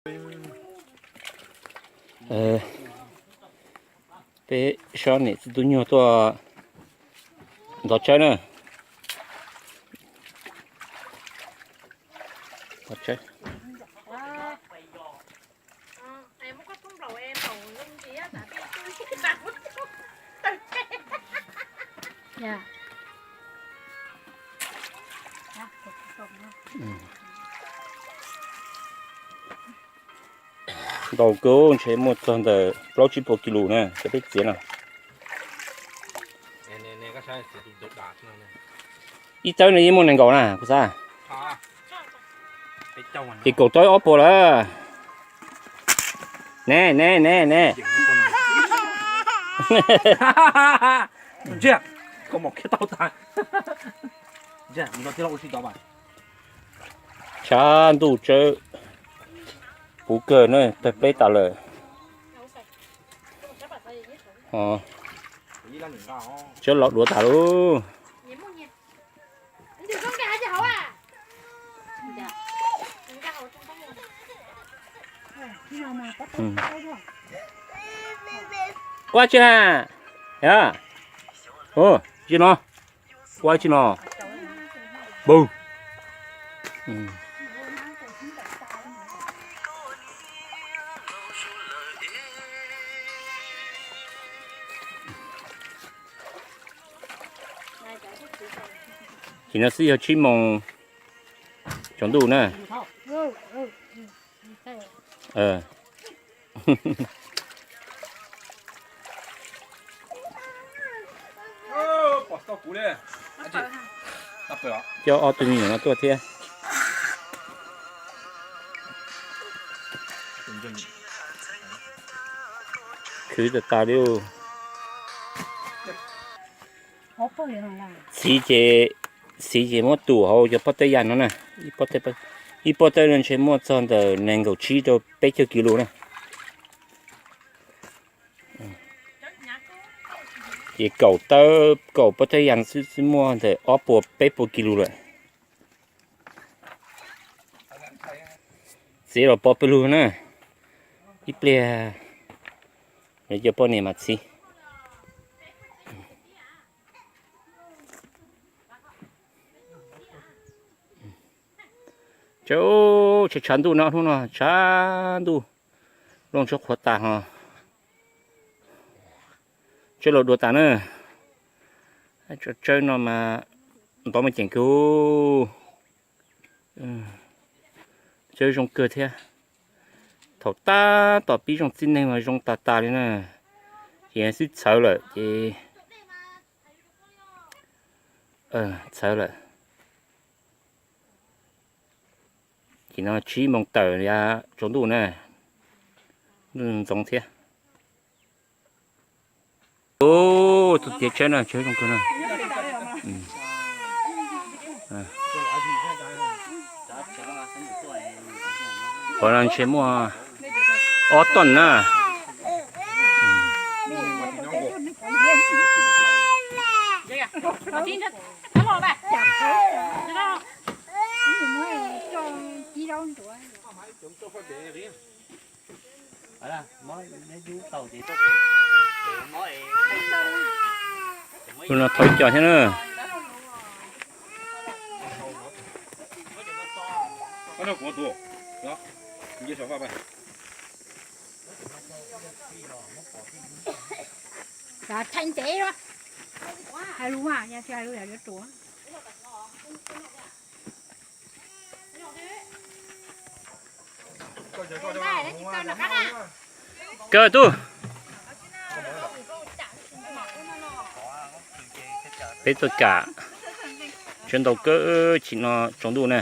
Peb sab niam txiv tub nyuag tuaj ntov tsawb na. Ntau kawg, ntshe muaj txog ntawm plaub tsib puas kis lus na cov peb txiav no. Ib tsawb no yeej muaj nees nkaum na kuv xav. Ces kaum tau ob puas lawm. Ne ne ne ne. Tshav ntuj tsawb puv kawg na, tawg pleb tas lawm. Tsawb los duav tas lauj. Ua tsi na? Tsi no? Ua tsi no? Boo. Ces no xwb yog tsib moos tsaus ntuj na. Coj ob tug me nyuam no tuaj thiab. Khwv tas tas li. Txiv ces, txiv ces muab tus hauv cov pob tawb yas no na. Ib pob tawb no ntshe muaj txog ntawm nees nkaum tsib rau peb caug kis lus na. Ces kaum tawb, kaum pob tawb yas xwb muaj ntawm ob puas peb puas kis lus lawm. Txiv los pov pawg lug na. Ib pliag yuav cov poj niam mas txiv. Tsawb, tshav tshav ntuj no, hnub no tshav ntuj, looj tshuab qhuav tas ho. Tsawb los duav tas na. Tsawb no mas ntov mas ceem kawg. Tsawb zoo kawg thiab. Thaum tab tom pib zoo txij neeg mas zoo tas tas li na. Ces xwb txhawv lawm ces, txhawv lawm. Ces no tsib moos tawm yav tsaus ntuj na, ntuj ntxoov thiab. Tus tiav tsawb no, tsawb zoo kawg no. Qhov no ntshe muaj ob toj na. Tus no thauj cos thiab na. Thaij ntev, hais lus, yog tsis hais lus yog yuav ruam. Kawg tub. Peb tuaj kam, tsawb ntau kawg, chim no tsaus ntuj na.